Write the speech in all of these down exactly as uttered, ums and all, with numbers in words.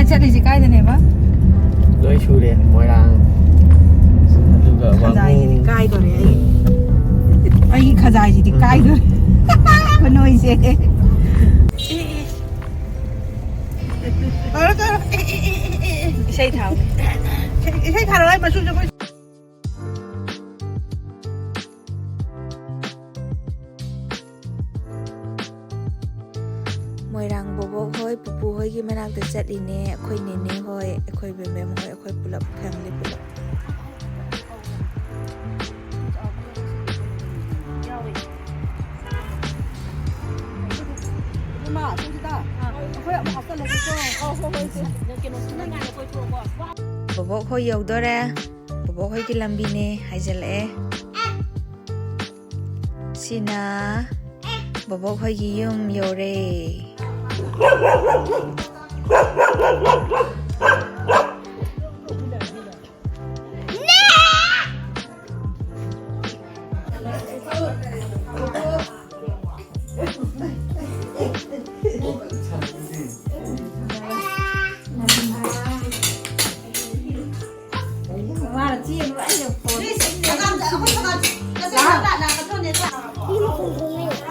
ꯆꯠꯂꯤꯁꯦ ꯀꯥꯏꯗꯅꯦꯕ? ꯂꯣꯏ ꯁꯨꯔꯦ, ꯃꯣꯏꯔꯥꯡ, ꯑꯗꯨꯒ ꯈꯖꯥꯏꯁꯤꯗꯤ ꯋꯥꯡꯉꯨ꯫ ꯀꯥꯏꯗꯣꯔꯦ ꯑꯩ꯫ ꯑꯩꯒꯤ ꯈꯖꯥꯏꯁꯤꯗꯤ ꯎꯝ꯫ ꯀꯥꯏꯗꯣꯔꯦ꯫ ꯈꯨꯅꯣꯏꯁꯦ꯫ ꯇꯧꯔꯣ, ꯇꯧꯔꯣ꯫ ꯑꯦ, ꯑꯦ, ꯑꯦ, ꯑꯦ, ꯑꯦ꯫ ꯏꯁꯩ ꯊꯥꯎ꯫ ꯏꯁꯩ ꯊꯥꯔꯣ, ꯑꯩ ꯃꯆꯨ ꯖꯒꯣꯏ꯫ ꯃꯣꯏꯔꯥꯡ ꯕꯣꯕꯣꯛ ꯍꯣꯏ, ꯄꯨꯄꯨ ꯍꯣꯏꯒꯤ ꯃꯅꯥꯛꯇ ꯆꯠꯂꯤꯅꯦ꯫ ꯑꯩꯈꯣꯏ ꯅꯦꯅꯦ ꯍꯣꯏ, ꯑꯩꯈꯣꯏ ꯕꯦꯝꯕꯦꯝ ꯍꯣꯏ, ꯑꯩꯈꯣꯏ ꯄꯨꯂꯞ, ꯐꯦꯃꯤꯂꯤ ꯄꯨꯂꯞ꯫ ꯕꯣꯕꯣꯛ ꯍꯣꯏ ꯌꯧꯗꯣꯔꯦ꯫ ꯕꯣꯕꯣꯛ ꯍꯣꯏꯒꯤ ꯂꯝꯕꯤꯅꯦ ꯍꯥꯏꯖꯤꯜꯂꯛꯑꯦ꯫ ꯁꯤꯅ ꯕꯣꯕꯣꯛ ꯍꯣꯏꯒꯤ ꯌꯨꯝ ꯌꯧꯔꯦ꯫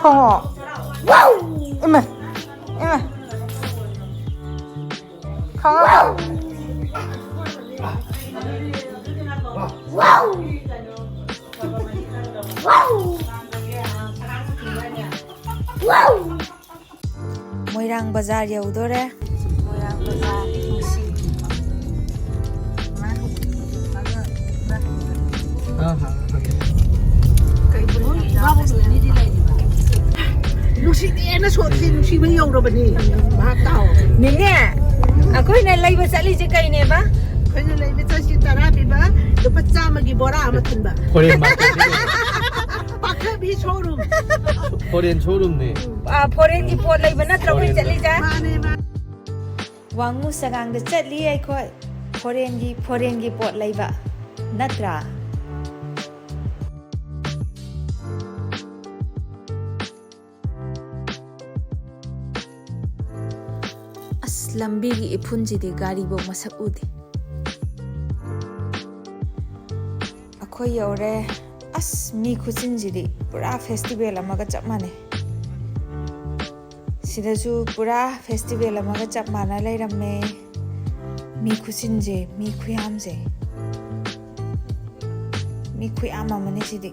ꯍꯣ ꯍꯣ꯫ ꯏꯃꯥ, ꯏꯃꯥ꯫ ꯈꯪꯉꯕꯣ? ꯃꯣꯏꯔꯥꯡ ꯕꯖꯥꯔ ꯌꯧꯗꯣꯔꯦ꯫ ꯃꯣꯏꯔꯥꯡ ꯕꯖꯥꯔ ꯉꯁꯤ꯫ ꯅꯨꯡꯁꯤꯗꯦꯅ ꯁꯣꯠꯁꯤ ꯅꯨꯡꯁꯤꯕ ꯌꯧꯔꯕꯅꯤ꯫ ꯚꯥꯞ ꯇꯥꯎ꯫ ꯅꯦꯅꯦ, ꯑꯩꯈꯣꯏꯅ ꯂꯩꯕ ꯆꯠꯂꯤꯁꯦ ꯀꯩꯅꯦꯕ? ꯑꯩꯈꯣꯏꯅ ꯂꯩꯕ ꯆꯠꯁꯤ ꯇꯔꯥ ꯄꯤꯕ ꯂꯨꯄꯥ ꯆꯥꯝꯃꯒꯤ ꯕꯣꯔꯥ ꯑꯃ ꯊꯤꯟꯕ꯫ ꯐꯣꯔꯦꯟ ꯃꯥꯔꯀꯦꯠꯇꯒꯤ꯫ ꯄꯥꯛꯊꯕꯤ ꯁꯣꯔꯨꯝ꯫ ꯐꯣꯔꯦꯟ ꯁꯣꯔꯨꯝꯅꯦ꯫ ꯑ, ꯐꯣꯔꯦꯟꯒꯤ ꯄꯣꯠ ꯂꯩꯕ ꯅꯠꯇ꯭ꯔꯣ ꯑꯩꯈꯣꯏ ꯐꯣꯔꯦꯟꯗ꯫ ꯆꯠꯂꯤꯁꯦ? ꯃꯥꯅꯦ, ꯃꯥꯅꯦ꯫ ꯋꯥꯡꯉꯨ ꯁꯉꯥꯡꯗ ꯆꯠꯂꯤ ꯑꯩꯈꯣꯏ꯫ ꯐꯣꯔꯦꯟꯒꯤ, ꯐꯣꯔꯦꯟꯒꯤ ꯄꯣꯠ ꯂꯩꯕ ꯅꯠꯇ꯭ꯔꯥ? ꯑꯁ, ꯂꯝꯕꯤꯒꯤ ꯏꯐꯨꯟꯁꯤꯗꯤ ꯒꯥꯔꯤꯐꯧ ꯃꯁꯛ ꯎꯗꯦ꯫ ꯑꯩꯈꯣꯏ ꯌꯧꯔꯦ꯫ ꯑꯁ, ꯃꯤ ꯈꯨꯆꯤꯟꯁꯤꯗꯤ ꯄꯨꯔꯥ ꯐꯦꯁꯇꯤꯚꯦꯜ ꯑꯃꯒ ꯆꯞ ꯃꯥꯟꯅꯩ꯫ ꯁꯤꯗꯁꯨ ꯄꯨꯔꯥ ꯐꯦꯁꯇꯤꯚꯦꯜ ꯑꯃꯒ ꯆꯞ ꯃꯥꯟꯅ ꯂꯩꯔꯝꯃꯦ꯫ ꯃꯤ ꯈꯨꯆꯤꯟꯁꯦ, ꯃꯤ ꯈꯨꯌꯥꯝꯁꯦ, ꯃꯤ ꯈꯨꯌꯥꯝ ꯑꯃꯅꯤ ꯁꯤꯗꯤ꯫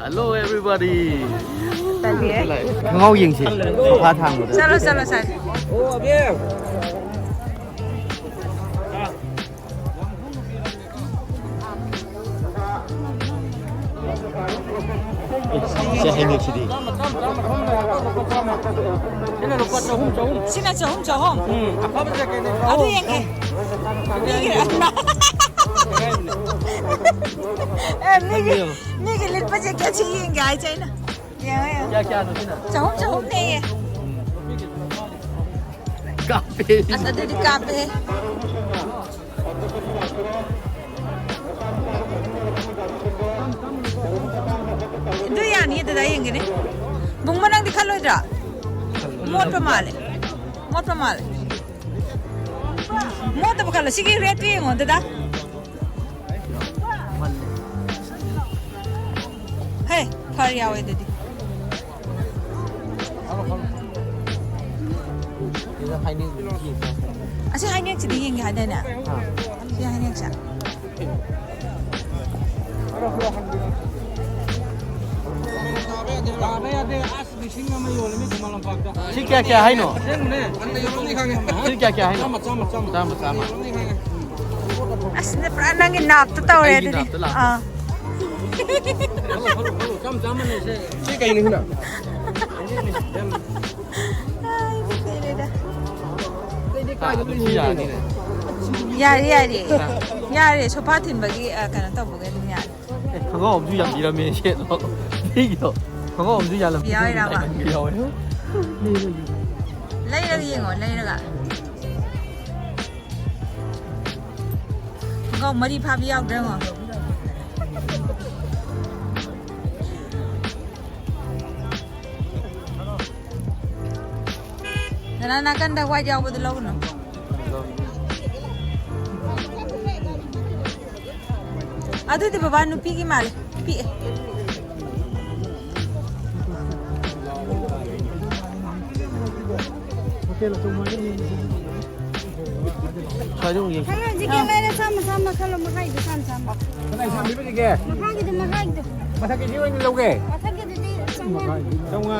Hello everybody. ꯆꯠꯂꯤꯌꯦ꯫ ꯈꯣꯡꯒ꯭ꯔꯥꯎ ꯌꯦꯡꯁꯤ꯫ ꯁꯣꯐꯥ ꯊꯥꯡꯕꯗ꯫ ꯆꯠꯂꯣ, ꯆꯠꯂꯣ, ꯆꯠꯂꯣ꯫ ꯁꯤ ꯍꯩꯅꯦꯛꯁꯤꯗꯤ꯫ ꯁꯤꯅ ꯂꯨꯄꯥ ꯆꯍꯨꯝ, ꯆꯍꯨꯝ꯫ ꯁꯤꯅ ꯆꯍꯨꯝ, ꯆꯍꯨꯝ꯫ ꯎꯝ, ꯑꯐꯕ ꯖꯦꯀꯦꯠꯅꯦ꯫ ꯑꯗꯨ ꯌꯦꯡꯒꯦ꯫ ꯃꯤꯒꯤ, ꯑꯦ, ꯃꯤꯒꯤ, ꯃꯤꯒꯤ ꯂꯤꯠꯄ ꯖꯦꯀꯦꯠꯁꯤ ꯌꯦꯡꯒꯦ ꯍꯥꯏꯁꯦ ꯑꯩꯅ꯫ ꯌꯦꯡꯉꯣ, ꯌꯦꯡꯉꯣ꯫ ꯀꯌꯥ, ꯀꯌꯥꯅꯣ ꯁꯤꯅ? ꯆꯍꯨꯝ, ꯆꯍꯨꯝꯅꯦꯌꯦ꯫ ꯀꯥꯞꯄꯦ꯫ ꯑꯁ, ꯑꯗꯨꯗꯤ ꯀꯥꯞꯄꯦ꯫ ꯑꯗꯨ ꯌꯥꯅꯤꯌꯦ, ꯗꯗꯥ, ꯌꯦꯡꯒꯦꯅꯦ꯫ ꯕꯨꯡꯕ, ꯅꯪꯗꯤ ꯈꯜꯂꯣꯏꯗ꯭ꯔꯥ? ꯃꯣꯠꯄ ꯃꯥꯜꯂꯦ꯫ ꯃꯣꯠꯄ ꯃꯥꯜꯂꯦ꯫ ꯃꯣꯠꯇꯕ ꯈꯜꯂꯣ꯫ ꯁꯤꯒꯤ ꯔꯦꯠꯇꯨ ꯌꯦꯡꯉꯣ, ꯗꯗꯥ꯫ ꯍꯦ, ꯐꯔ ꯌꯥꯎꯋꯦ ꯑꯗꯨꯗꯤ꯫ ꯑꯁꯤ ꯍꯥꯏꯅꯦꯛꯁꯤꯗꯤ ꯌꯦꯡꯒꯦ ꯍꯥꯏꯗꯥꯏꯅꯦ? ꯁꯤ ꯍꯥꯏꯅꯦꯛꯁꯦ꯫ ꯂꯤꯁꯤꯡ ꯑꯃ ꯌꯣꯜꯂꯤꯅꯤ ꯈꯨꯃꯟ ꯂꯝꯄꯥꯛꯇ꯫ ꯁꯤ ꯀꯌꯥ ꯀꯌꯥ ꯍꯥꯏꯅꯣ? ꯑꯁꯦꯡꯕꯅꯦ꯫ ꯁꯤ ꯀꯌꯥ ꯀꯌꯥ ꯍꯥꯏꯅꯣ? ꯆꯥꯝꯃ, ꯆꯥꯝꯃ, ꯆꯥꯝꯃ꯫ ꯆꯥꯝꯃ, ꯆꯥꯝꯃ꯫ ꯑꯁ, ꯅ-, ꯄꯨꯔꯥ ꯅꯪꯒꯤ ꯅꯥꯞꯇ ꯇꯧꯔꯦ ꯑꯩꯒꯤ ꯑꯗꯨꯗꯤ꯫ ꯅꯥꯞꯇ ꯂꯥꯛꯄ꯫ ꯑꯥ꯫ ꯁꯤ ꯀꯩꯅꯣ ꯁꯤꯅ? ꯑꯩꯗꯤ ꯀꯩꯅꯣꯗ꯫ ꯑꯥ, ꯑꯗꯨꯝ ꯁꯤ ꯌꯥꯔꯅꯤꯅꯦ꯫ ꯌꯥꯔꯦ, ꯌꯥꯔꯦ꯫ ꯌꯥꯔꯦ, ꯁꯣꯐꯥ ꯊꯤꯟꯕꯒꯤ, ꯑ, ꯀꯩꯅꯣ ꯇꯧꯕꯒꯤ ꯑꯗꯨꯝ ꯌꯥꯔꯦ꯫ ꯑꯦ, ꯈꯪꯒꯥꯎ ꯑꯃꯁꯨ ꯌꯥꯝꯕꯤꯔꯝꯃꯦ, ꯁꯦꯠꯂꯣ꯫ ꯑꯩꯒꯤꯗꯣ ꯈꯪꯒꯥꯎ ꯑꯃꯁꯨ ꯌꯥꯜꯂꯝꯃꯦ꯫ ꯌꯥꯎꯔꯤꯔꯕ? ꯌꯥꯎꯋꯦ꯫ ꯂꯩꯔꯒ ꯌꯦꯡꯉꯣ, ꯂꯩꯔꯒ꯫ ꯈꯣꯡꯒ꯭ꯔꯥꯎ ꯃꯔꯤ ꯐꯥꯕꯤ ꯌꯥꯎꯗ꯭ꯔꯦ ꯌꯦꯡꯉꯣ꯫ ꯅꯅꯥ ꯅꯥꯀꯟꯗ white ꯌꯥꯎꯕꯗꯣ ꯂꯧꯒꯅꯨ꯫ ꯑꯗꯨꯗꯤ ꯕꯕꯥ ꯅꯨꯄꯤꯒꯤ ꯃꯥꯜꯂꯦ꯫ ꯄꯤꯛꯑꯦ꯫ ꯁ꯭ꯋꯥꯏꯗ ꯑꯃꯨꯛ ꯌꯦꯡꯁꯤ꯫ ꯈꯔ ꯍꯧꯖꯤꯛꯀꯤ ꯂꯩꯔꯦ, ꯆꯥꯝꯃ, ꯆꯥꯝꯃ ꯈꯜꯂꯣ, ꯃꯈꯥꯏꯗꯣ ꯆꯥꯝꯃ, ꯆꯥꯝꯃ꯫ ꯀꯅꯥ ꯏꯁꯥ ꯄꯤꯕꯤꯒꯦ? ꯃꯈꯥꯏꯒꯤꯗꯣ, ꯃꯈꯥꯏꯒꯤꯗꯣ꯫ ꯃꯊꯛꯀꯤꯁꯤ ꯑꯣꯏꯅ ꯂꯧꯒꯦ꯫ ꯃꯊꯛꯀꯤꯗꯨꯗꯤ ꯆꯥꯝꯃꯉꯥ꯫ ꯆꯥꯝꯃꯉꯥ꯫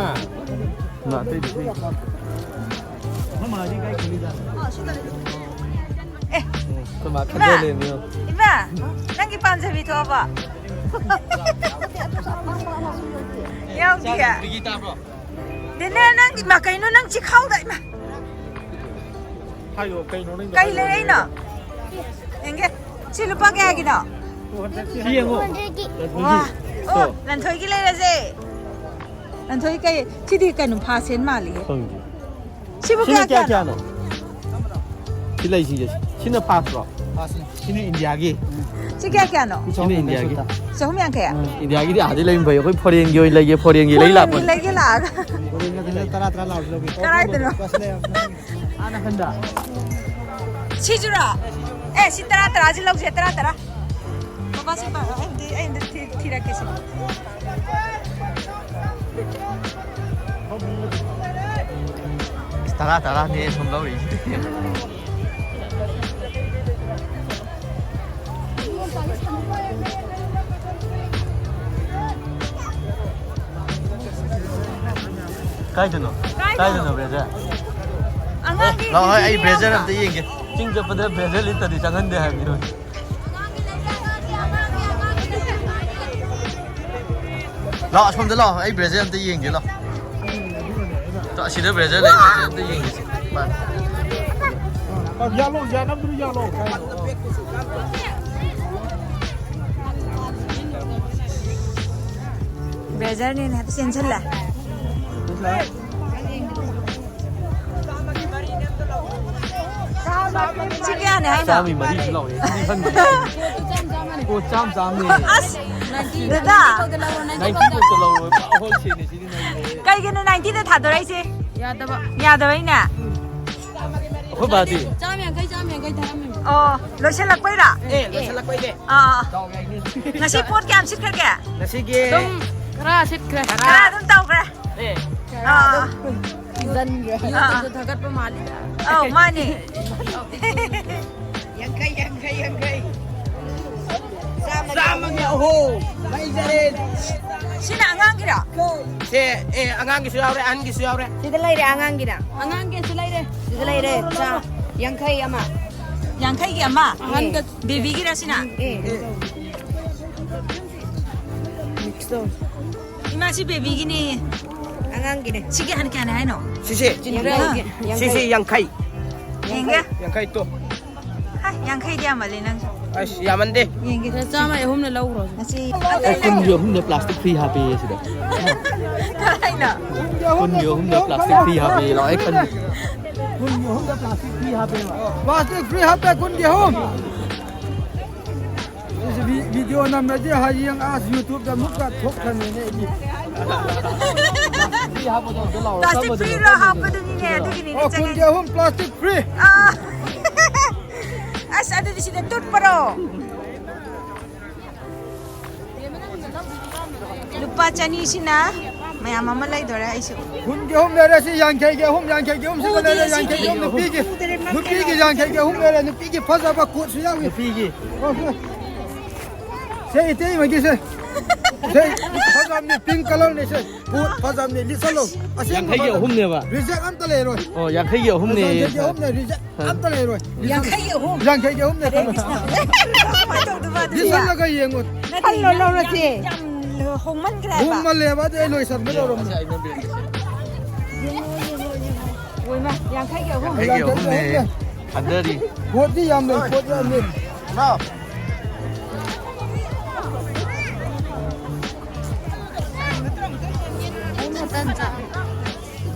ꯏꯃꯥ, ꯑꯇꯩꯗꯨꯗꯤ? ꯑꯦ꯫ ꯑꯩꯈꯣꯏ ꯃꯥ ꯏꯃꯥ, ꯈꯟꯖ ꯂꯩꯔꯝꯃꯤ ꯌꯦꯡꯉꯣ꯫ ꯏꯃꯥ, ꯅꯪꯒꯤ ꯄꯥꯝꯖꯕꯤ ꯊꯣꯛꯑꯕꯣ? ꯌꯥꯎꯗꯤꯌꯦ꯫ ꯕꯤꯒꯤ ꯇꯥꯕ꯭ꯔꯣ? ꯗꯤꯅꯦ, ꯅꯪ, ꯏꯃꯥ, ꯀꯩꯅꯣ ꯅꯪ ꯆꯤꯈꯥꯎꯗ, ꯏꯃꯥ? ꯍꯥꯏꯌꯣ, ꯀꯩꯅꯣ ꯅꯪ ꯀꯩ ꯂꯩꯔꯛꯏꯅꯣ? ꯌꯦꯡꯒꯦ꯫ ꯁꯤ ꯂꯨꯄꯥ ꯀꯌꯥꯒꯤꯅꯣ? ꯁꯤ ꯌꯦꯡꯉꯣ꯫ ꯋꯥ꯫ ꯑꯣ, ꯂꯟꯊꯣꯏꯒꯤ ꯂꯩꯔꯁꯦ꯫ ꯂꯟꯊꯣꯏ ꯀꯩ, ꯁꯤꯗꯤ ꯀꯩꯅꯣ, ꯐꯥꯁꯦꯟ ꯃꯥꯜꯂꯤꯍꯦ꯫ ꯈꯪꯗꯦ꯫ ꯁꯤꯕꯨ ꯁꯤꯅ ꯀꯌꯥ ꯀꯌꯥ ꯀꯌꯥꯅꯣ? ꯀꯌꯥꯅꯣ? ꯁꯤ ꯂꯩꯁꯤꯡꯁꯦ꯫ ꯁꯤꯅ ꯐꯥꯁ꯭ꯔꯣ? ꯐꯥꯁꯅꯦ꯫ ꯁꯤꯅ ꯏꯟꯗꯤꯌꯥꯒꯤ꯫ ꯁꯤ ꯀꯌꯥ ꯀꯌꯥꯅꯣ? ꯁꯤꯅ ꯏꯟꯗꯤꯌꯥꯒꯤ꯫ ꯆꯍꯨꯝ ꯌꯥꯡꯈꯩ? ꯎꯝ꯫ ꯏꯟꯗꯤꯌꯥꯒꯤꯗꯤ ꯑꯥꯗꯩ ꯂꯩꯕ ꯐꯩ꯫ ꯑꯩꯈꯣꯏ ꯐꯣꯔꯦꯟꯒꯤ ꯑꯣꯏꯅ ꯂꯩꯒꯦ, ꯐꯣꯔꯦꯟꯒꯤ ꯂꯩ ꯐꯣꯔꯦꯟꯒꯤ ꯂꯥꯛꯄꯅꯤ꯫ ꯂꯩꯒꯦ ꯂꯥꯛꯑꯒ꯫ ꯐꯣꯔꯦꯟꯒꯤ ꯇꯔꯥ ꯇꯔꯥ ꯂꯥꯎꯁꯤ ꯂꯧꯒꯦ꯫ ꯀꯔꯥꯏꯗꯅꯣ? ꯐꯥꯁꯅꯦ꯫ ꯑꯥ ꯅꯥꯀꯟꯗ꯫ ꯁꯤꯁꯤꯔꯣ? ꯑꯦ, ꯁꯤ ꯇꯔꯥ ꯇꯔꯥꯁꯤ ꯂꯧꯁꯦ, ꯇꯔꯥ ꯇꯔꯥ꯫ ꯕꯕꯥ ꯁꯤ ꯄꯥ-, ꯑꯩ ꯑꯝꯇ, ꯑꯩ ꯑꯝꯇ ꯊꯤ-, ꯊꯤꯔꯛꯀꯦ ꯁꯤ꯫ ꯇꯔꯥ ꯇꯔꯥꯅꯦ ꯁꯨꯝ ꯂꯧꯔꯤꯁꯦ꯫ ꯀꯥꯏꯗꯅꯣ? ꯀꯥꯏꯗꯅꯣ? ꯀꯥꯏꯗꯅꯣ, ꯕ꯭ꯔꯦꯖꯔ? ꯑꯉꯥꯡꯒꯤ ꯂꯥꯛꯑꯣ, ꯍꯣꯏ, ꯑꯩ ꯕ꯭ꯔꯦꯖꯔ ꯌꯥꯎꯗ꯭ꯔꯣ? ꯑꯝꯇ ꯌꯦꯡꯒꯦ꯫ ꯆꯤꯡ ꯆꯠꯄꯗ ꯕ꯭ꯔꯦꯖꯔ ꯂꯤꯠꯇꯗꯤ ꯆꯪꯍꯟꯗꯦ ꯍꯥꯏꯕꯅꯤ꯫ ꯂꯥꯛꯑꯣ, ꯑꯁꯣꯝꯗ ꯂꯥꯛꯑꯣ, ꯑꯩ ꯕ꯭ꯔꯦꯖꯔ ꯑꯝꯇ ꯌꯦꯡꯒꯦ, ꯂꯥꯛꯑꯣ꯫ ꯇꯣ, ꯑꯁꯤꯗ ꯕ꯭ꯔꯦꯖꯔ ꯂꯩ, ꯕ꯭ꯔꯦꯖꯔ ꯑꯝꯇ ꯌꯦꯡꯒꯦꯁꯦ꯫ ꯃꯥ꯫ ꯌꯥꯜꯂꯣ, ꯌꯥꯅꯕꯗꯨ ꯌꯥꯜꯂꯣ꯫ ꯕ꯭ꯔꯦꯖꯔꯅꯦꯅ ꯍꯦꯛꯇ ꯆꯦꯟꯁꯤꯜꯂꯦ꯫ ꯁꯤ ꯀꯌꯥꯅꯦ ꯍꯥꯏꯅꯣ? ꯆꯥꯝꯃꯒꯤ ꯃꯔꯤꯁꯨ ꯂꯧꯔꯦ꯫ ꯁꯤꯗꯤ ꯈꯪꯗꯦ꯫ ꯑꯣ, ꯆꯥꯝ ꯆꯥꯝꯅꯦ꯫ ꯑꯁ, ꯗꯗꯥ꯫ ꯅꯥꯏꯟꯇꯤ ꯈꯛꯇ ꯂꯧꯔꯣ꯫ ꯄꯨꯔꯥ ꯍꯣꯜꯁꯦꯜꯅꯦ ꯁꯤꯗꯤ ꯅꯪꯒꯤ꯫ ꯀꯩꯒꯤꯅꯣ ꯅꯥꯏꯟꯇꯤꯗ ꯊꯥꯗꯣꯔꯛꯏꯁꯦ? ꯌꯥꯗꯕ꯫ ꯌꯥꯗꯕꯩꯅꯦ? ꯑꯩꯈꯣꯏ ꯕꯥꯗꯤ? ꯆꯥꯝ ꯌꯥꯡꯈꯩ, ꯆꯥꯝ ꯌꯥꯡꯈꯩ ꯊꯥꯔꯝꯃꯤꯅꯦ꯫ ꯑꯣ, ꯂꯣꯏꯁꯤꯜꯂꯛꯄꯩꯔꯥ? ꯑꯦ, ꯂꯣꯏꯁꯤꯜꯂꯛꯄꯩꯅꯦ꯫ ꯑꯥ꯫ ꯉꯁꯤ ꯄꯣꯠ ꯀꯌꯥꯝ ꯁꯤꯠꯈ꯭ꯔꯒꯦ? ꯉꯁꯤꯒꯤ ꯑꯗꯨꯝ ꯈꯔ ꯁꯤꯠꯈ꯭ꯔꯦ꯫ ꯈꯔ ꯑꯗꯨꯝ ꯇꯧꯈ꯭ꯔꯦ? ꯑꯦ꯫ ꯑꯥ꯫ ꯊꯤꯖꯤꯟꯈ꯭ꯔꯦ꯫ ꯑꯥ꯫ YouTubeꯇ ꯊꯥꯒꯠꯄ ꯃꯥꯜꯂꯤꯗ꯫ ꯑꯧ, ꯃꯥꯅꯦ꯫ ꯌꯥꯡꯈꯩ, ꯌꯥꯡꯈꯩ, ꯌꯥꯡꯈꯩ꯫ ꯆꯥꯝꯃꯒꯤ ꯑꯍꯨꯝ꯫ ꯂꯩꯖꯔꯦ꯫ ꯁꯤꯅ ꯑꯉꯥꯡꯒꯤꯔꯣ? ꯁꯦ, ꯑꯦ, ꯑꯉꯥꯡꯒꯤꯁꯨ ꯌꯥꯎꯔꯦ, ꯑꯍꯟꯒꯤꯁꯨ ꯌꯥꯎꯔꯦ꯫ ꯁꯤꯗ ꯂꯩꯔꯦ ꯑꯉꯥꯡꯒꯤꯅ꯫ ꯑꯉꯥꯡꯒꯤꯁꯨ ꯂꯩꯔꯦ꯫ ꯁꯤꯗ ꯂꯩꯔꯦ꯫ ꯆꯥ-, ꯌꯥꯡꯈꯩ ꯑꯃ꯫ ꯌꯥꯡꯈꯩꯒꯤ ꯑꯃ? ꯑꯍꯟꯒ ꯕꯦꯕꯤꯒꯤꯔ ꯁꯤꯅ? ꯑꯦ꯫ ꯃꯤꯛꯁ ꯇꯧ꯫ ꯏꯃꯥ, ꯁꯤ ꯕꯦꯕꯤꯒꯤꯅꯦ꯫ ꯑꯉꯥꯡꯒꯤꯅꯦ꯫ ꯁꯤꯒꯤ ꯍꯥꯟꯅ ꯀꯌꯥꯅꯦ ꯍꯥꯏꯅꯣ? ꯁꯤꯁꯦ? ꯌꯥꯡꯈꯩ꯫ ꯁꯤꯁꯦ ꯌꯥꯡꯈꯩ꯫ ꯌꯦꯡꯒꯦ꯫ ꯌꯥꯡꯈꯩ ꯇꯣ꯫ ꯍꯥꯏ, ꯌꯥꯡꯈꯩꯗꯤ ꯌꯥꯝꯃꯜꯂꯦ ꯅꯪꯁꯨ꯫ ꯑꯁ, ꯌꯥꯝꯃꯟꯗꯦ꯫ ꯌꯦꯡꯒꯦ꯫ ꯁꯦ, ꯆꯥꯝꯃ ꯑꯍꯨꯝꯅ ꯂꯧꯈ꯭ꯔꯣ꯫ ꯉꯁꯤ ꯑꯦ, ꯀꯨꯟꯒꯤ ꯑꯍꯨꯝꯗ ꯄ꯭ꯂꯥꯁꯇꯤꯛ ꯐ꯭ꯔꯤ ꯍꯥꯞꯄꯦꯌꯦ ꯁꯤꯗ꯫ ꯀꯃꯥꯏꯅ? ꯀꯨꯟꯒꯤ ꯑꯍꯨꯝꯗ ꯄ꯭ꯂꯥꯁꯇꯤꯛ ꯐ꯭ꯔꯤ ꯍꯥꯞꯄꯦꯌꯦ꯫ ꯂꯥꯛꯑꯣ, ꯑꯩ ꯈꯟ-, ꯀꯨꯟꯒꯤ ꯑꯍꯨꯝꯗ ꯄ꯭ꯂꯥꯁꯇꯤꯛ ꯐ꯭ꯔꯤ ꯍꯥꯞꯄꯦꯕ꯫ ꯄ꯭ꯂꯥꯁꯇꯤꯛ ꯐ꯭ꯔꯤ ꯍꯥꯞꯄꯦ, ꯀꯨꯟꯒꯤ ꯑꯍꯨꯝ꯫ ꯑꯩꯁꯨ ꯚꯤ-, ꯚꯤꯗꯤꯑꯣ ꯅꯝꯃꯗꯤ ꯍꯌꯦꯡ ꯑꯁ YouTubeꯇ ꯑꯃꯨꯛꯀ ꯊꯣꯛꯈ꯭ꯔꯅꯤꯅꯦ ꯑꯩꯗꯤ꯫ ꯄ꯭ꯂꯥꯁꯇꯤꯛ ꯐ꯭ꯔꯤ ꯍꯥꯞꯄꯗꯣ ꯑꯝꯇ ꯂꯥꯛꯑꯣ꯫ ꯄ꯭ꯂꯥꯁꯇꯤꯛ ꯐ꯭ꯔꯤꯗ ꯍꯥꯞꯄꯗꯨꯅꯤꯅꯦ, ꯑꯗꯨꯒꯤꯅꯤꯅꯦ ꯑꯣ, ꯆꯪꯉꯛꯏꯁꯦ꯫ ꯀꯨꯟꯒꯤ ꯑꯍꯨꯝ ꯄ꯭ꯂꯥꯁꯇꯤꯛ ꯐ꯭ꯔꯤ꯫ ꯑꯥ꯫ ꯑꯁ, ꯑꯗꯨꯗꯤ ꯁꯤꯗ ꯇꯨꯠꯄꯔꯣ? ꯂꯨꯄꯥ ꯆꯅꯤꯁꯤꯅ ꯃꯌꯥꯝ ꯑꯃ ꯂꯩꯗꯣꯔꯦ ꯑꯩꯁꯨ꯫ ꯀꯨꯟꯒꯤ ꯑꯍꯨꯝ ꯂꯩꯔꯦ, ꯁꯤ ꯌꯥꯡꯈꯩꯒꯤ ꯑꯍꯨꯝ, ꯌꯥꯡꯈꯩꯒꯤ ꯑꯍꯨꯝ, ꯁꯤꯗ ꯂꯩꯔꯦ, ꯌꯥꯡꯈꯩꯒꯤ ꯑꯍꯨꯝ ꯅꯨꯄꯤꯒꯤ꯫ ꯅꯨꯄꯤꯒꯤ ꯌꯥꯡꯈꯩꯒꯤ ꯑꯍꯨꯝ ꯂꯩꯔꯦ, ꯅꯨꯄꯤꯒꯤ ꯐꯖꯕ ꯀꯣꯠꯁꯨ ꯌꯥꯎꯏ꯫ ꯅꯨꯄꯤꯒꯤ꯫ ꯑꯣ, ꯁꯦ꯫ ꯁꯦ, ꯏꯇꯩꯃꯒꯤꯁꯦ꯫ ꯁꯦ, ꯐꯖꯕꯅꯤ, pink colourꯅꯤ ꯁꯦ꯫ ꯀꯣꯠ ꯐꯖꯕꯅꯤ, ꯂꯤꯠꯁꯜꯂꯣ꯫ ꯑꯁꯦꯡꯕ ꯌꯥꯡꯈꯩꯒꯤ ꯐꯖꯕꯅꯤ꯫ ꯑꯍꯨꯝꯅꯦꯕ? Reject ꯑꯝꯇ ꯂꯩꯔꯣꯏ꯫ ꯑꯣ, ꯌꯥꯡꯈꯩꯒꯤ ꯑꯍꯨꯝꯅꯦ꯫ ꯌꯥꯡꯈꯩꯒꯤ ꯑꯍꯨꯝꯅꯦ, reject ꯑꯝꯇ ꯂꯩꯔꯣꯏ꯫ ꯌꯥꯡꯈꯩꯒꯤ ꯑꯍꯨꯝ꯫ ꯌꯥꯡꯈꯩꯒꯤ ꯑꯍꯨꯝꯅꯦ꯫ ꯀꯃꯥꯏꯅ ꯇꯧꯗꯣꯏꯕ ꯑꯗꯨꯗꯤ? ꯂꯤꯠꯁꯜꯂꯒ ꯌꯦꯡꯉꯣ꯫ ꯅꯠꯇꯦ, ꯈꯜꯂꯣ, ꯌꯥꯝ, ꯂꯧꯔꯁꯦ꯫ ꯌꯥꯝ, ꯌꯥꯝ ꯍꯣꯡꯃꯟꯈ꯭ꯔꯦ ꯍꯥꯏꯕ꯫ ꯍꯣꯡꯃꯜꯂꯦꯕ, ꯑꯗꯨ ꯑꯩ ꯂꯣꯏꯁꯟꯒꯗꯧꯔꯕꯅꯤ꯫ ꯑꯣꯏꯃ, ꯌꯥꯡꯈꯩꯒꯤ ꯑꯍꯨꯝ꯫ ꯌꯥꯡꯈꯩꯒꯤ ꯑꯍꯨꯝꯅꯦ꯫ ꯊꯥꯗꯔꯤ꯫ ꯄꯣꯠꯇꯤ ꯌꯥꯝ ꯂꯩ, ꯄꯣꯠ ꯌꯥꯝ ꯂꯩ꯫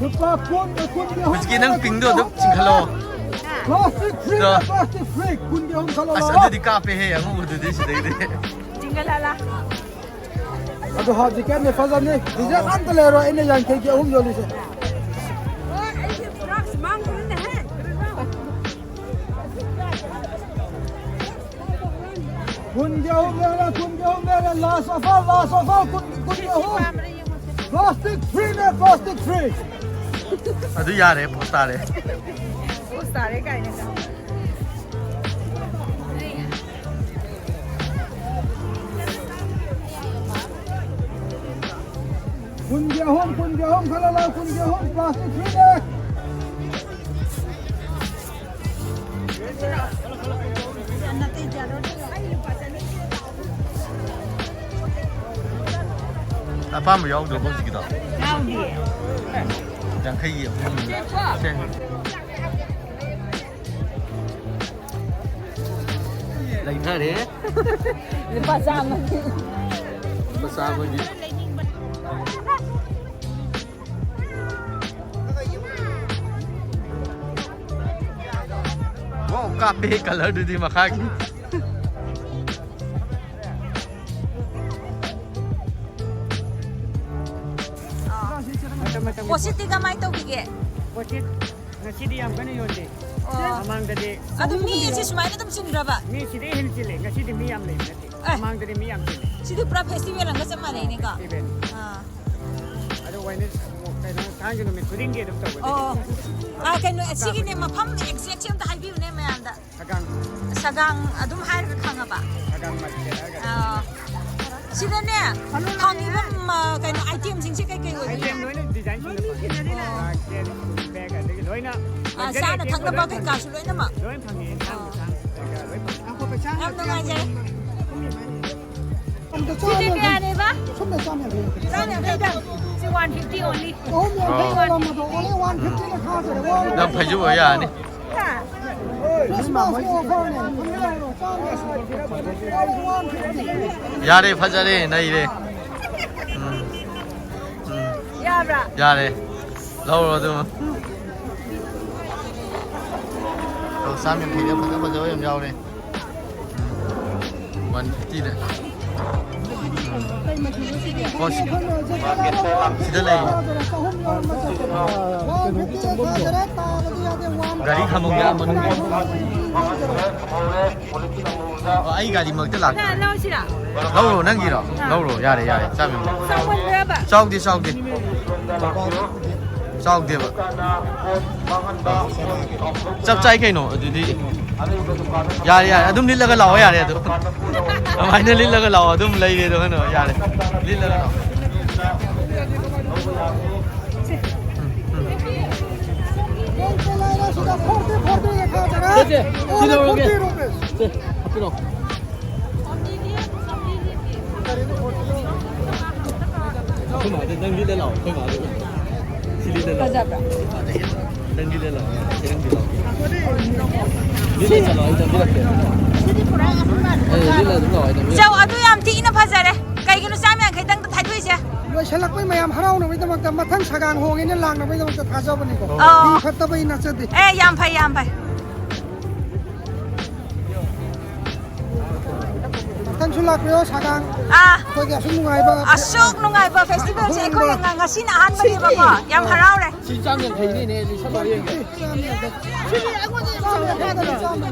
ꯂꯨꯄꯥ ꯀꯨꯟ, ꯀꯨꯟꯒꯤ ꯑꯍꯨꯝ꯫ ꯍꯧꯖꯤꯛꯀꯤ ꯅꯪ ꯄꯤꯡꯗꯣ ꯑꯗꯨꯝ ꯆꯤꯡꯈꯠꯂꯣ꯫ Plastic free, ꯗꯣ꯫ Plastic free꯫ ꯀꯨꯟꯒꯤ ꯑꯍꯨꯝ ꯈꯜꯂꯣ, ꯑꯁ, ꯂꯥꯛꯑꯣ꯫ ꯑꯗꯨꯗꯤ ꯀꯥꯞꯄꯦꯍꯦ, ꯑꯉꯧꯕꯗꯨꯗꯤ ꯁꯤꯗꯩꯗꯤ꯫ ꯆꯤꯡꯈꯠꯍꯜꯂ꯫ ꯑꯗꯨ ꯍꯧꯖꯤꯛꯀꯥꯟꯗꯤ ꯐꯖꯅꯤ꯫ Design ꯑꯝꯇ ꯂꯩꯔꯣꯏ, ꯑꯩꯅ ꯌꯥꯡꯈꯩꯒꯤ ꯑꯍꯨꯝ ꯌꯣꯜꯂꯤꯁꯦ꯫ ꯀꯨꯟꯒꯤ ꯑꯍꯨꯝ ꯂꯩꯔꯦ, ꯀꯨꯟꯒꯤ ꯑꯍꯨꯝ ꯂꯩꯔꯦ, last offer, last offer, ꯀꯨꯟ, ꯀꯨꯟꯒꯤ ꯑꯍꯨꯝ꯫ Plastic free ꯅꯦ, plastic free꯫ ꯑꯗꯨ ꯌꯥꯔꯦ, ꯄꯣꯁ ꯇꯥꯔꯦ꯫ ꯄꯣꯁ ꯇꯥꯔꯦ ꯀꯥꯏꯅ꯫ ꯀꯨꯟꯒꯤ ꯑꯍꯨꯝ, ꯀꯨꯟꯒꯤ ꯑꯍꯨꯝ ꯈꯜꯂꯣ, ꯂꯥꯎ, ꯀꯨꯟꯒꯤ ꯑꯍꯨꯝ, plastic free ꯅꯦ꯫ ꯑꯄꯥꯝꯕ ꯌꯥꯎꯗ꯭ꯔꯕꯣ ꯍꯧꯖꯤꯛꯀꯤꯗꯣ? ꯌꯥꯎꯗꯤꯌꯦ꯫ ꯌꯥꯡꯈꯩꯒꯤ ꯑꯍꯨꯝ꯫ ꯁꯦ꯫ ꯂꯩꯊꯔꯦ꯫ ꯂꯨꯄꯥ ꯆꯥꯝꯃꯒꯤ꯫ ꯂꯨꯄꯥ ꯆꯥꯝꯃꯒꯤ꯫ ꯋꯥꯎ, ꯀꯥꯞꯄꯦ ꯀꯂꯔꯗꯨꯗꯤ ꯃꯈꯥꯒꯤ꯫ ꯃꯇꯝ, ꯃꯇꯝꯒꯤ ꯄꯣꯠꯁꯤꯠꯇꯤ ꯀꯃꯥꯏꯅ ꯇꯧꯈꯤꯒꯦ? ꯄꯣꯠꯁꯤꯠ ꯉꯁꯤꯗꯤ ꯌꯥꯝ ꯀꯟꯅ ꯌꯣꯟꯗꯦ꯫ ꯑꯣ꯫ ꯃꯃꯥꯡꯗꯗꯤ ꯑꯗꯨ ꯃꯤꯁꯦ ꯁꯨꯃꯥꯏꯅ ꯑꯗꯨꯝ ꯆꯤꯟꯕ꯭ꯔꯕ? ꯃꯤ ꯁꯤꯗꯩ ꯍꯦꯟꯅ ꯆꯤꯜꯂꯦ꯫ ꯉꯁꯤꯗꯤ ꯃꯤ ꯌꯥꯝ ꯂꯩꯕ ꯅꯠꯇꯦ꯫ ꯑꯦ꯫ ꯃꯃꯥꯡꯗꯗꯤ ꯃꯤ ꯌꯥꯝ ꯆꯤꯜꯂꯦ꯫ ꯁꯤꯗꯤ ꯄꯨꯔꯥ festival ꯑꯃꯒ ꯆꯞ ꯃꯥꯟꯅꯩꯅꯦꯀꯣ? Festival꯫ ꯑꯥ꯫ ꯑꯗꯨ ꯋꯥꯏꯅ-, ꯀꯩꯅꯣ, ꯊꯥꯡꯖ ꯅꯨꯃꯤꯠ ꯈꯨꯗꯤꯡꯒꯤ ꯑꯗꯨꯝ ꯇꯧꯕꯅꯦ꯫ ꯑꯣ꯫ ꯑꯥ, ꯀꯩꯅꯣ, ꯁꯤꯒꯤꯅꯦ, ꯃꯐꯝ exact ꯁꯦ ꯑꯝꯇ ꯍꯥꯏꯕꯤꯌꯨꯅꯦ ꯃꯌꯥꯝꯗ꯫ ꯁꯒꯥꯡ꯫ ꯁꯒꯥꯡ ꯑꯗꯨꯝ ꯍꯥꯏꯔꯒ ꯈꯪꯉꯕ? ꯁꯒꯥꯡ market ꯍꯥꯏꯔꯒ꯫ ꯑꯥ꯫ ꯁꯤꯗꯅꯦ, ꯐꯪꯉꯤꯕ, ꯃ, ꯀꯩꯅꯣ, item ꯁꯤꯡꯁꯦ ꯀꯩ ꯀꯩ ꯑꯣꯏꯒꯦ? Item ꯂꯣꯏꯅ design ꯁꯨꯅ ꯐꯪꯉꯤ꯫ ꯑꯣ꯫ Basket, bag, ꯑꯗꯒꯤ ꯂꯣꯏꯅ ꯑꯥ, luxury ꯆꯥꯅ item ꯊꯛꯅꯕ ꯂꯣꯏ ꯐꯪꯉꯤ꯫ ꯀꯩꯀꯥꯁꯨ ꯂꯣꯏꯅꯃꯛ? ꯂꯣꯏ ꯐꯪꯉꯤ, ꯏꯟꯁꯥꯡ ꯑꯥ꯫ ꯃꯩꯁꯥꯡ ꯀꯩꯀꯥ ꯂꯣꯏ ꯐꯪꯉꯤ꯫ ꯌꯥꯝ ꯅꯨꯡꯉꯥꯏꯖꯔꯦ꯫ ꯁꯤꯗꯤ ꯀꯌꯥꯅꯦꯕ? ꯁꯣꯝꯗ ꯆꯥꯝ ꯌꯥꯡꯈꯩ꯫ ꯆꯥꯝ ꯌꯥꯡꯈꯩꯗ꯫ ꯁꯤ one fifty only꯫ ꯑꯍꯨꯝ ꯌꯥꯡꯈꯩ ꯑꯣ꯫ ꯂꯩꯔꯝꯕꯗꯣ, only one fifty ꯗ ꯊꯥꯖꯔꯦ꯫ ꯅꯪ ꯐꯩꯖꯨꯞ ꯑꯣꯏ ꯌꯥꯔꯅꯤ꯫ ꯍꯥ? Christmas ꯀꯤ offer ꯅꯦ꯫ ꯌꯥꯔꯦ, ꯐꯖꯔꯦ, ꯅꯩꯔꯦ꯫ ꯎꯝ꯫ ꯎꯝ꯫ ꯌꯥꯕ꯭ꯔꯥ? ꯌꯥꯔꯦ꯫ ꯂꯧꯔꯣ ꯑꯗꯨꯝ꯫ ꯑꯣ, ꯆꯥꯝ ꯌꯥꯡꯈꯩꯗ ꯐꯖ ꯐꯖꯕ ꯌꯥꯝ ꯌꯥꯎꯔꯦ꯫ One fifty ꯗ꯫ ꯀꯣ ꯁꯤ-, ꯁꯤꯗ ꯂꯩ꯫ ꯒꯥꯔꯤ ꯈꯥꯝꯃꯝꯒꯦ, ꯑꯥ, ꯃꯅꯨꯡꯗ꯫ ꯑꯣ, ꯑꯩ ꯒꯥꯔꯤ ꯃꯔꯛꯇ ꯂꯥꯛꯀꯦ꯫ ꯂꯧꯁꯤꯔꯥ? ꯂꯧꯔꯣ, ꯅꯪꯒꯤꯔꯣ? ꯑꯥ꯫ ꯂꯧꯔꯣ, ꯌꯥꯔꯦ, ꯌꯥꯔꯦ, ꯆꯥꯝ ꯌꯥꯡꯈꯩ꯫ ꯆꯥꯎꯃꯟꯕ꯭ꯔꯕ? ꯆꯥꯎꯗꯦ, ꯆꯥꯎꯗꯦ꯫ ꯆꯥꯎꯗꯦꯕ꯫ ꯆꯞ ꯆꯥꯏ ꯀꯩꯅꯣ ꯑꯗꯨꯗꯤ꯫ ꯌꯥꯔꯦ, ꯌꯥꯔꯦ, ꯑꯗꯨꯝ ꯂꯤꯠꯂꯒ ꯂꯥꯛꯑꯣ, ꯌꯥꯔꯦ ꯑꯗꯨ꯫ ꯑꯗꯨꯃꯥꯏꯅ ꯂꯤꯠꯂꯒ ꯂꯥꯛꯑꯣ, ꯑꯗꯨꯝ ꯂꯩꯔꯦ ꯑꯗꯨ ꯀꯩꯅꯣ, ꯌꯥꯔꯦ꯫ ꯂꯤꯠꯂꯒ ꯂꯥꯛꯑꯣ꯫ ꯁꯦ, ꯁꯤ ꯂꯧꯔꯒꯦ꯫ ꯁꯦ, ꯍꯥꯞꯄꯤꯔꯣ꯫ ꯑꯩꯈꯣꯏ ꯃꯥꯗ ꯅꯪ ꯂꯤꯠꯂ ꯂꯥꯛꯑꯣ, ꯑꯩꯈꯣꯏ ꯃꯥꯗ꯫ ꯁꯤ ꯂꯤꯠꯂ ꯂꯥꯛꯑꯣ꯫ ꯐꯖꯕ꯭ꯔꯥ? ꯅꯪ ꯂꯤꯠꯂ ꯂꯥꯛꯑꯣ, ꯁꯤ ꯅꯪ ꯂꯤꯠꯂꯣ꯫ ꯂꯤꯠꯂ ꯆꯠꯂꯣ, ꯑꯩ ꯅꯝꯕꯤꯔꯛꯀꯦ꯫ ꯁꯤꯗꯤ ꯄꯨꯔꯥ ꯑꯍꯟ ꯃꯥꯜꯂꯦ꯫ ꯑꯦ, ꯂꯤꯠꯂ ꯑꯗꯨꯝ ꯂꯥꯛꯑꯣ, ꯑꯩ ꯅꯝꯕꯤꯔꯛꯀꯦ꯫ ꯆꯧ, ꯑꯗꯨ ꯌꯥꯝ ꯊꯤꯅ ꯐꯖꯔꯦ꯫ ꯀꯩꯒꯤꯅꯣ ꯆꯥꯝ ꯌꯥꯡꯈꯩꯗꯪꯗ ꯊꯥꯗꯣꯛꯏꯁꯦ? ꯂꯣꯏꯁꯤꯜꯂꯛꯄꯩ ꯃꯌꯥꯝ ꯍꯔꯥꯎꯅꯕꯒꯤꯗꯃꯛꯇ, ꯃꯊꯪ ꯁꯒꯥꯡ ꯍꯣꯡꯉꯦꯅ ꯂꯥꯛꯅꯕꯒꯤꯗꯃꯛꯇ ꯊꯥꯖꯕꯅꯤꯀꯣ꯫ ꯑꯣ꯫ ꯐꯤ ꯐꯠꯇꯕꯩ ꯅꯠꯆꯗꯦ꯫ ꯑꯦ, ꯌꯥꯝ ꯐꯩ, ꯌꯥꯝ ꯐꯩ꯫ ꯃꯊꯪꯁꯨ ꯂꯥꯛꯄꯤꯌꯣ, ꯁꯒꯥꯡ꯫ ꯑꯥ꯫ ꯑꯩꯈꯣꯏꯒꯤ ꯑꯁꯨꯛ ꯅꯨꯡꯉꯥꯏꯕ ꯑꯁꯨꯛ ꯅꯨꯡꯉꯥꯏꯕ festival ꯁꯦ ꯑꯩꯈꯣꯏ ꯉ-, ꯉꯁꯤꯅ ꯑꯍꯥꯟꯕꯅꯦꯕꯀꯣ꯫ ꯌꯥꯝ ꯍꯔꯥꯎꯔꯦ꯫ ꯁꯤ ꯆꯥꯝ ꯌꯥꯡꯈꯩꯅꯤꯅꯦ, ꯂꯤꯁꯜꯂꯣ ꯌꯦꯡꯒꯦ꯫ ꯁꯤꯗꯤ ꯑꯩꯉꯣꯟꯗ ꯌꯥꯝ ꯆꯥꯎꯅ ꯊꯥꯗꯔꯣ꯫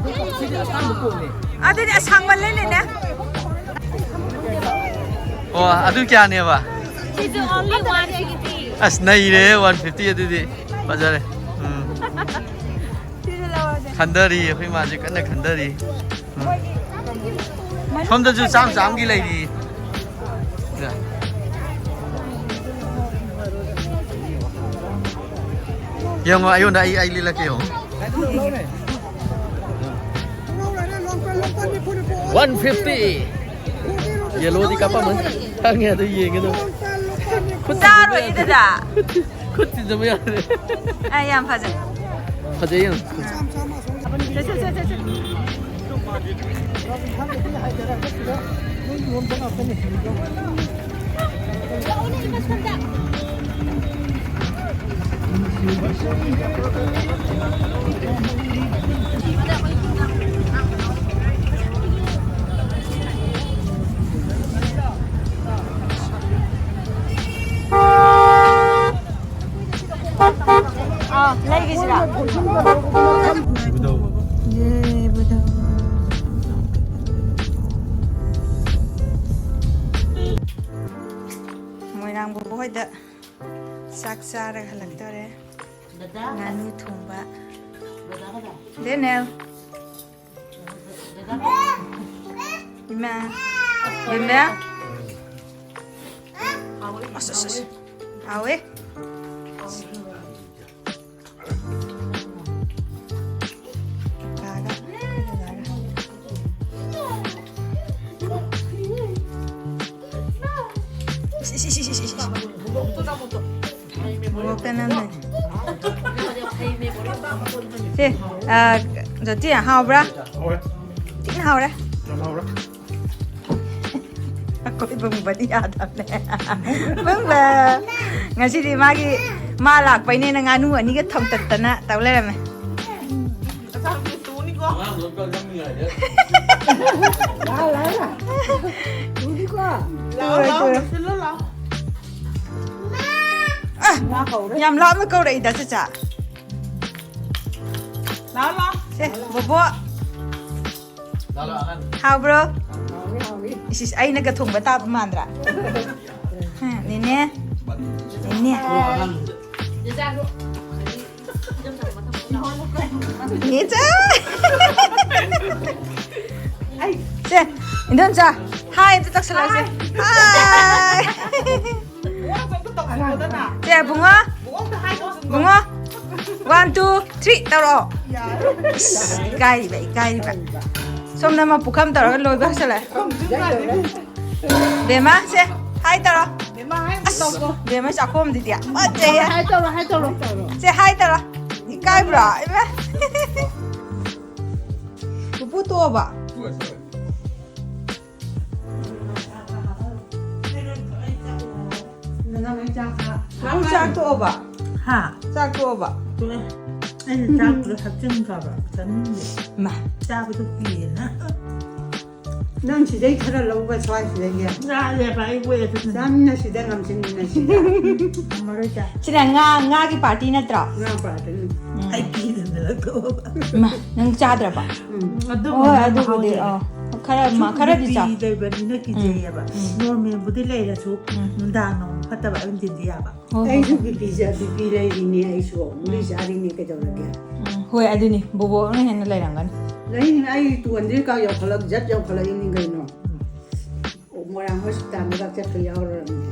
ꯁꯤꯗꯤ ꯑꯁꯥꯡꯕ ꯄꯣꯠꯅꯦ꯫ ꯑꯗꯨꯗꯤ ꯑꯁꯥꯡꯃꯜꯂꯦꯅꯦ꯫ ꯑꯣ, ꯑꯗꯨ ꯀꯌꯥꯅꯦꯕ? ꯁꯤꯁꯨ only one fifty꯫ ꯑꯁ, ꯅꯩꯔꯦ, one fifty ꯑꯗꯨꯗꯤ꯫ ꯐꯖꯔꯦ꯫ ꯎꯝ꯫ ꯁꯤꯁꯨ ꯂꯧꯔꯁꯦ꯫ ꯈꯟꯗꯔꯤ, ꯑꯩꯈꯣꯏ ꯃꯥꯁꯦ ꯀꯟꯅ ꯈꯟꯗꯔꯤ꯫ ꯎꯝ꯫ ꯁꯣꯝꯗꯁꯨ ꯆꯥꯝ ꯆꯥꯝꯒꯤ ꯂꯩꯔꯤ꯫ ꯌꯦꯡꯉꯣ, ꯑꯩꯉꯣꯟꯗ ꯑꯩ, ꯑꯩ ꯂꯤꯠꯂꯛꯀꯦ ꯌꯦꯡꯉꯣ꯫ One fifty꯫ ꯌꯦꯜꯂꯣꯗꯤ ꯀꯥꯞꯄꯝꯃꯅꯤ꯫ ꯈꯪꯉꯦ, ꯑꯗꯨ ꯌꯦꯡꯒꯦ ꯑꯗꯨꯝ꯫ ꯈꯨꯠ ꯆꯥꯔꯣꯏꯌꯦ, ꯊꯤꯟꯖꯕ ꯌꯥꯗ꯭ꯔꯦ꯫ ꯗꯗꯥ꯫ ꯈꯨꯠ ꯊꯤꯟꯖꯕ ꯌꯥꯗ꯭ꯔꯦ꯫ ꯑ, ꯌꯥꯝ ꯐꯖꯩ꯫ ꯐꯖꯩ ꯌꯥꯝ꯫ ꯁꯦ, ꯁꯦ, ꯁꯦ, ꯁꯦ, ꯁꯦ꯫ ꯑꯥ, ꯂꯩꯒꯤꯁꯤꯔꯥ? ꯌꯦ, ꯕꯨꯙꯧ꯫ ꯃꯣꯏꯔꯥꯡ ꯕꯣꯕꯣ ꯍꯣꯏꯗ ꯆꯥꯛ ꯆꯥꯔꯒ ꯍꯜꯂꯛꯇꯣꯔꯦ꯫ ꯉꯥꯅꯨ ꯊꯣꯡꯕ꯫ ꯗꯦꯅꯦꯜ꯫ ꯏꯃꯥ꯫ ꯕꯦꯝꯕꯦꯝ꯫ ꯑꯁ, ꯑꯁ, ꯑꯁ꯫ ꯍꯥꯎꯋꯦ꯫ ꯂꯥꯛꯑꯒ, ꯑꯩꯈꯣꯏꯗ ꯂꯥꯛꯑꯒ꯫ ꯏꯁ, ꯏꯁ, ꯏꯁ꯫ ꯃꯣꯔꯣꯛꯇ ꯅꯝꯃꯦ꯫ ꯁꯦ, ꯑ, ꯖꯣꯇꯤ, ꯍꯥꯎꯕ꯭ꯔꯥ? ꯍꯥꯎꯔꯦ꯫ ꯊꯤꯅ ꯍꯥꯎꯔꯦ꯫ ꯌꯥꯝ ꯍꯥꯎꯔꯦ꯫ ꯑꯩꯈꯣꯏ ꯕꯨꯡꯕꯗꯤ ꯌꯥꯗꯕꯅꯦ꯫ ꯕꯨꯡꯕ꯫ ꯉꯁꯤꯗꯤ ꯃꯥꯒꯤ, ꯃꯥ ꯂꯥꯛꯄꯩꯅꯦꯅ ꯉꯥꯅꯨ ꯑꯅꯤꯒ ꯊꯣꯡꯇꯠꯇꯅ ꯇꯧ ꯂꯩꯔꯝꯃꯦ꯫ ꯑꯉꯥꯡꯗꯣ ꯑꯝꯇ ꯅꯝꯃꯤꯉꯥꯏꯗ꯫ ꯂꯥꯛꯑꯣ, ꯂꯥꯛꯑꯣ, ꯂꯥꯛꯑꯣ꯫ ꯇꯨꯅꯤꯀꯣ꯫ ꯂꯥꯛꯑꯣ, ꯂꯥꯛꯑꯣ, ꯇꯨꯔꯣꯏ, ꯇꯨꯔꯣꯏ꯫ ꯂꯣꯏꯁꯤꯜꯂꯣ, ꯂꯥꯛꯑꯣ꯫ ꯑ, ꯃꯥ ꯀꯧꯔꯦ꯫ ꯌꯥꯝ ꯂꯥꯞꯅ ꯀꯧꯔꯛꯏꯗ, ꯆꯆꯥ꯫ ꯂꯥꯛꯑꯣ, ꯂꯥꯛꯑꯣ꯫ ꯁꯦ, ꯕꯣꯕꯣ꯫ ꯂꯥꯛꯑꯣ, ꯂꯥꯛꯑꯣ, ꯑꯉꯥꯡ꯫ ꯍꯥꯎꯕ꯭ꯔꯣ? ꯍꯥꯎꯏ, ꯍꯥꯎꯏ꯫ ꯏꯁ, ꯏꯁ, ꯑꯩꯅꯒ ꯊꯣꯡꯕ ꯇꯥꯕ ꯃꯥꯟꯗ꯭ꯔꯥ? ꯍꯥ, ꯅꯦꯅꯦ? ꯅꯦꯅꯦ? ꯂꯥꯛꯑꯣ, ꯑꯉꯥꯡ꯫ ꯅꯦꯆꯥ! ꯁꯦ, ꯏꯟꯗꯣꯝꯆꯥ, ꯍꯥꯏ ꯑꯝꯇ ꯇꯧꯁꯜꯂꯛꯑꯣꯁꯦ꯫ ꯍꯥꯏ꯫ ꯁꯦ, ꯕꯨꯡꯉꯣ꯫ ꯕꯨꯡꯉꯣ꯫ One, two, three ꯇꯧꯔꯛꯑꯣ꯫ ꯏꯁ, ꯏꯀꯥꯏꯔꯤꯕ, ꯏꯀꯥꯏꯔꯤꯕ꯫ ꯁꯣꯝꯗ ꯑꯃ ꯄꯨꯈꯝ ꯇꯧꯔꯒ ꯂꯣꯏꯕ ꯍꯧꯁꯜꯂꯛꯑꯦ꯫ ꯕꯦꯝꯃ, ꯁꯦ, ꯍꯥꯏ ꯇꯧꯔꯣ꯫ ꯕꯦꯝꯃ ꯍꯥꯏ ꯑꯁ, ꯇꯧꯀꯣ꯫ ꯕꯦꯝꯃ ꯆꯥꯛꯈꯣꯝꯗꯨꯗꯤ ꯐꯖꯩꯌꯦ꯫ ꯍꯥꯏ ꯇꯧꯔꯣ, ꯍꯥꯏ ꯇꯧꯔꯣ꯫ ꯁꯦ, ꯍꯥꯏ ꯇꯧꯔꯣ꯫ ꯏꯀꯥꯏꯕ꯭ꯔꯣ? ꯏꯃꯥ꯫ ꯄꯨꯄꯨ ꯇꯣꯛꯑꯕ? ꯄꯨꯄꯨ ꯆꯥꯛ ꯇꯣꯛꯑꯕ? ꯍꯥ? ꯆꯥꯛ ꯇꯣꯛꯑꯕ? ꯇꯣꯛꯑꯦ꯫ ꯑꯩꯅ ꯆꯥꯛꯇꯨꯗ ꯊꯛꯆꯤꯟꯈ꯭ꯔꯕ꯫ ꯆꯥꯅꯤꯡꯗꯦ꯫ ꯃꯥ꯫ ꯆꯥꯕꯗꯣ ꯀꯤꯌꯦꯅ꯫ ꯅꯪ ꯁꯤꯗꯩ ꯈꯔ ꯂꯧꯕ ꯁ꯭ꯋꯥꯏꯁꯤꯗꯒꯤ꯫ ꯆꯥꯔꯦꯕ ꯑꯩ ꯋꯦꯠ ꯑꯗꯨꯅ꯫ ꯆꯥꯃꯤꯟꯅꯁꯤꯗ ꯉꯝꯁꯤꯟꯃꯤꯟꯅꯁꯤꯗ꯫ ꯉꯝꯃꯔꯣꯏ ꯆꯥ꯫ ꯁꯤꯅ ꯉꯥ, ꯉꯥꯒꯤ ꯄꯥꯔꯇꯤ ꯅꯠꯇ꯭ꯔꯣ? ꯉꯥ ꯄꯥꯔꯇꯅꯤ꯫ ꯑꯩ ꯀꯤꯗꯅ ꯂꯧꯊꯣꯛꯑꯕ꯫ ꯃꯥ, ꯅꯪ ꯆꯥꯗ꯭ꯔꯕ? ꯎꯝ꯫ ꯑꯗꯨ ꯍꯣꯏ, ꯑꯗꯨꯕꯨꯗꯤ, ꯑꯥ꯫ ꯈꯔ, ꯃꯥ, ꯈꯔꯗꯤ ꯆꯥꯎ꯫ ꯂꯩꯕꯅꯤꯅ ꯀꯤꯖꯩꯌꯦꯕ꯫ ꯅꯣꯔꯃꯦꯜꯕꯨꯗꯤ ꯂꯩꯔꯁꯨ ꯅꯨꯡꯗꯥꯡ ꯅꯣꯡ ꯐꯠꯇꯕ ꯑꯗꯨꯝ ꯊꯤꯟꯗꯤ ꯌꯥꯕ꯫ ꯍꯣꯏ, ꯍꯣꯏ, ꯑꯩꯁꯨ ꯍꯣꯏ꯫ ꯕꯤꯄꯤ ꯕꯤꯄꯤ ꯂꯩꯔꯤꯅꯦ ꯑꯩꯁꯨ꯫ ꯒꯨꯂꯤ ꯆꯥꯔꯤꯅꯦ ꯀꯩꯗꯧꯔꯒꯦ? ꯎꯝ, ꯍꯣꯏ, ꯑꯗꯨꯅꯤ꯫ ꯕꯣꯕꯣꯛꯅ ꯍꯦꯟꯅ ꯂꯩꯔꯝꯒꯅꯤ꯫ ꯂꯩꯅꯤ ꯑꯩ ꯇꯨ ꯍꯟꯗ꯭ꯔꯦꯠ ꯀꯥ ꯌꯧꯈꯠꯂꯛ ꯖꯠ ꯌꯧꯈꯠꯂꯛꯏꯅꯤ ꯀꯩꯅꯣ꯫ ꯑꯣ, ꯃꯣꯏꯔꯥꯡ ꯍꯣꯁꯄꯤꯇꯥꯜꯗꯒ ꯆꯠꯄ ꯌꯥꯎꯔꯨꯔꯕꯅꯦ꯫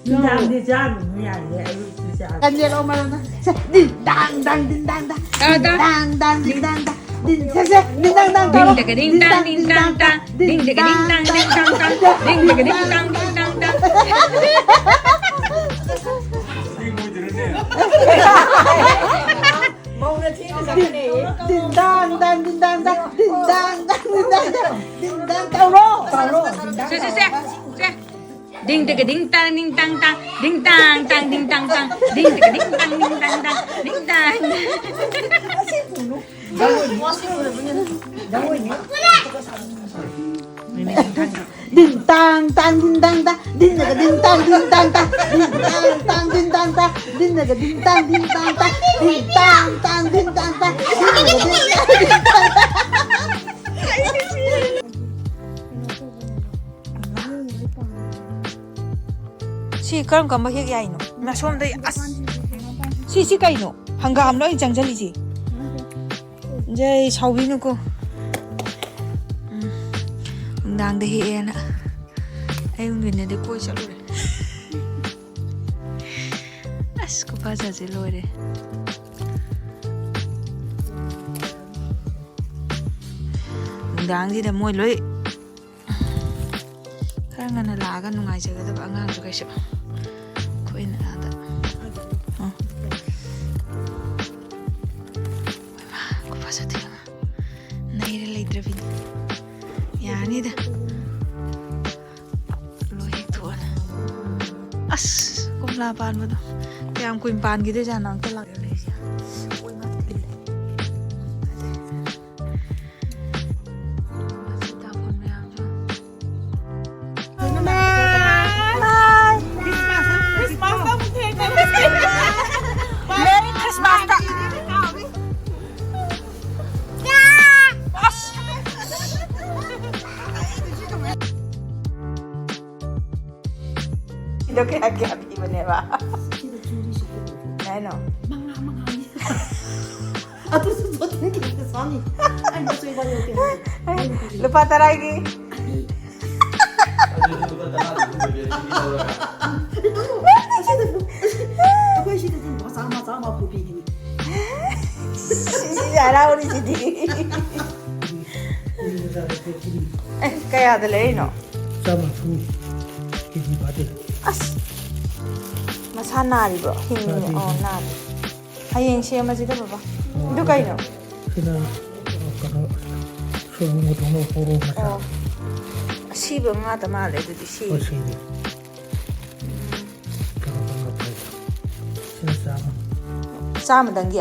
ꯅꯨꯡꯗꯥꯡꯗꯤ ꯆꯥꯔꯨꯅꯨ ꯌꯥꯏꯌꯦ, ꯑꯌꯨꯛꯇꯤ ꯆꯥꯔꯨ꯫ ꯀꯟꯖꯦꯜ ꯑꯣ ꯃꯔꯣꯟꯗ꯫ ꯁꯦ, ꯗꯤꯡ ꯗꯥꯡ ꯗꯥꯡ ꯗꯤꯡ ꯗꯥꯡ ꯗꯥꯡ꯫ ꯗꯤꯡ ꯗꯥꯡ ꯗꯥꯡ ꯗꯤꯡ ꯗꯥꯡ ꯗꯥꯡ꯫ ꯗꯤꯡ, ꯁꯦ, ꯁꯦ, ꯗꯤꯡ ꯗꯥꯡ ꯗꯥꯡ ꯇꯧꯔꯣ꯫ ꯗꯤꯡ ꯗꯒ ꯗꯤꯡ ꯗꯥꯡ ꯗꯤꯡ ꯗꯥꯡ ꯗꯥꯡ꯫ ꯗꯤꯡ ꯗꯒ ꯗꯤꯡ ꯗꯥꯡ ꯗꯤꯡ ꯗꯥꯡ ꯗꯥꯡ꯫ ꯗꯤꯡ ꯗꯒ ꯗꯤꯡ ꯗꯥꯡ ꯗꯤꯡ ꯗꯥꯡ ꯗꯥꯡ꯫ ꯗꯤꯡ ꯗꯥꯡ ꯗꯥꯡ ꯗꯤꯡ ꯗꯥꯡ ꯗꯥꯡ꯫ ꯗꯤꯡ ꯗꯥꯡ ꯗꯥꯡ ꯗꯤꯡ ꯗꯥꯡ ꯗꯥꯡ꯫ ꯗꯤꯡ ꯗꯥꯡ ꯇꯧꯔꯣ꯫ ꯇꯧꯔꯣ꯫ ꯁꯦ, ꯁꯦ, ꯁꯦ, ꯁꯦ꯫ ꯗꯤꯡ ꯇꯒ ꯗꯤꯡ ꯇꯥꯡ ꯗꯤꯡ ꯇꯥꯡ ꯇꯥꯡ꯫ ꯗꯤꯡ ꯇꯥꯡ ꯇꯥꯡ ꯗꯤꯡ ꯇꯥꯡ ꯇꯥꯡ꯫ ꯗꯤꯡ ꯇꯒ ꯗꯤꯡ ꯇꯥꯡ ꯗꯤꯡ ꯇꯥꯡ ꯇꯥꯡ꯫ ꯗꯤꯡ ꯇꯥꯡ꯫ ꯗꯤꯡ ꯇꯥꯡ ꯇꯥꯡ ꯗꯤꯡ ꯇꯥꯡ ꯇꯥꯡ꯫ ꯗꯤꯡ ꯇꯒ ꯗꯤꯡ ꯇꯥꯡ ꯗꯤꯡ ꯇꯥꯡ ꯇꯥꯡ꯫ ꯗꯤꯡ ꯇꯥꯡ ꯇꯥꯡ ꯗꯤꯡ ꯇꯥꯡ ꯇꯥꯡ꯫ ꯗꯤꯡ ꯇꯥꯡ ꯇꯥꯡ ꯗꯤꯡ ꯇꯥꯡ ꯇꯥꯡ꯫ ꯗꯤꯡ ꯇꯒ ꯗꯤꯡ ꯇꯥꯡ ꯗꯤꯡ ꯇꯥꯡ ꯇꯥꯡ꯫ ꯗꯤꯡ ꯇꯥꯡ ꯇꯥꯡ ꯗꯤꯡ ꯇꯥꯡ ꯇꯥꯡ꯫ ꯗꯤꯡ ꯇꯒ ꯗꯤꯡ ꯇꯥꯡ ꯗꯤꯡ ꯇꯥꯡ ꯇꯥꯡ꯫ ꯁꯤ ꯀꯔꯝ ꯀꯔꯝꯕ ꯍꯦꯛ ꯌꯥꯏꯅꯣ? ꯃꯁꯣꯝꯗꯩ ꯑꯁ꯫ ꯁꯤ, ꯁꯤ ꯀꯩꯅꯣ? ꯍꯪꯒꯥꯝ ꯂꯣꯏ ꯆꯪꯁꯤꯜꯂꯤꯁꯤ꯫ ꯖꯩ ꯁꯥꯎꯕꯤꯅꯨꯀꯣ꯫ ꯎꯝ꯫ ꯅꯨꯡꯗꯥꯡꯗ ꯍꯦꯛꯑꯦꯅ꯫ ꯑꯌꯨꯛ ꯅꯨꯡꯊꯤꯟꯗꯗꯤ ꯀꯣꯏ ꯆꯠꯂꯨꯔꯦ꯫ ꯑꯁ ꯈꯨꯐꯖꯁꯦ ꯂꯣꯏꯔꯦ꯫ ꯅꯨꯡꯗꯥꯡꯁꯤꯗ ꯃꯣꯏ ꯂꯣꯏ ꯈꯔ ꯉꯟꯅ ꯂꯥꯛꯑꯒ ꯅꯨꯡꯉꯥꯏꯖꯒꯗꯕ ꯑꯉꯥꯡꯁꯨ ꯀꯩꯁꯨ꯫ ꯑꯩꯈꯣꯏꯅ ꯑꯥꯗ꯫ ꯑ꯫ ꯍꯣꯏꯃꯥ, ꯈꯨꯐꯖꯗꯤ ꯑꯃ꯫ ꯅꯩꯔꯦ ꯂꯩꯇ꯭ꯔꯕꯤꯅꯤ꯫ ꯌꯥꯔꯅꯤꯗ꯫ ꯂꯣꯏ ꯍꯦꯛ ꯊꯣꯛꯑꯅꯤ꯫ ꯑꯁ, ꯀꯣꯝꯂꯥ ꯄꯥꯟꯕꯗꯣ꯫ ꯀꯌꯥꯝ ꯀꯨꯏꯅ ꯄꯥꯟꯈꯤꯗꯣꯏꯖꯥꯠꯅꯣ? ꯑꯝꯇ ꯂꯥꯛ-, ꯂꯩꯁꯦ꯫ ꯀꯣꯏ ꯃꯥ ꯊꯤꯜꯂꯦ꯫ ꯃꯁꯤ ꯇꯥꯐꯝ ꯃꯌꯥꯝꯁꯦ꯫ Merry Christmas꯫ ꯁꯤꯗꯣ ꯀꯌꯥ ꯀꯌꯥ ꯄꯤꯕꯅꯦꯕ? ꯀꯩꯅꯣ? ꯑꯗꯨꯁꯨ ꯖꯣꯇꯣꯟꯒꯤ ꯄꯩꯁꯥꯅꯤ꯫ ꯑꯩꯅ ꯑꯆꯣꯏꯕ ꯌꯧꯗꯦ ꯍꯥꯏꯕ꯫ ꯂꯨꯄꯥ ꯇꯔꯥꯒꯤ꯫ ꯑꯩꯈꯣꯏ ꯁꯤꯗꯗꯤ ꯂꯨꯄꯥ ꯆꯥꯝꯃ, ꯆꯥꯝꯃ ꯄꯨꯕꯤꯒꯅꯤ꯫ ꯁꯤꯁꯤ ꯍꯔꯥꯎꯔꯤꯁꯤꯗꯤ꯫ ꯑꯦ, ꯀꯌꯥꯗ ꯂꯩꯔꯤꯅꯣ? ꯆꯥꯝꯃ ꯅꯤꯐꯨ ꯀꯦꯖꯤ ꯐꯥꯗꯦ꯫ ꯑꯁ, ꯃꯁꯥ ꯅꯥꯔꯤꯕ꯭ꯔꯣ? ꯍꯤꯡꯉꯤ? ꯅꯥꯗꯦ, ꯑꯣ, ꯍꯤꯡꯉꯤ꯫ ꯅꯥꯗꯦ꯫ ꯍꯌꯦꯡ ꯁꯦꯝꯃꯁꯤꯗ, ꯕꯕꯥ꯫ ꯑꯣ, ꯑꯗꯨ ꯀꯩꯅꯣ? ꯁꯤꯅ, ꯑ, ꯀꯩꯅꯣ, ꯁꯣꯏꯕꯨꯝꯒ ꯊꯣꯡꯅꯕ ꯄꯣꯔꯣꯝ ꯃꯆꯥ꯫ ꯑꯣ꯫ ꯑꯁꯤꯕ ꯉꯥꯛꯇ ꯃꯥꯜꯂꯦ ꯑꯗꯨꯗꯤ, ꯁꯤ꯫ ꯍꯣꯏ, ꯁꯤꯗꯤ꯫ ꯀꯩꯅꯣ ꯇꯧꯔꯒ ꯐꯩ꯫ ꯁꯤꯅ ꯆꯥꯝꯃ꯫ ꯆꯥꯝꯃꯗꯪꯒꯤ?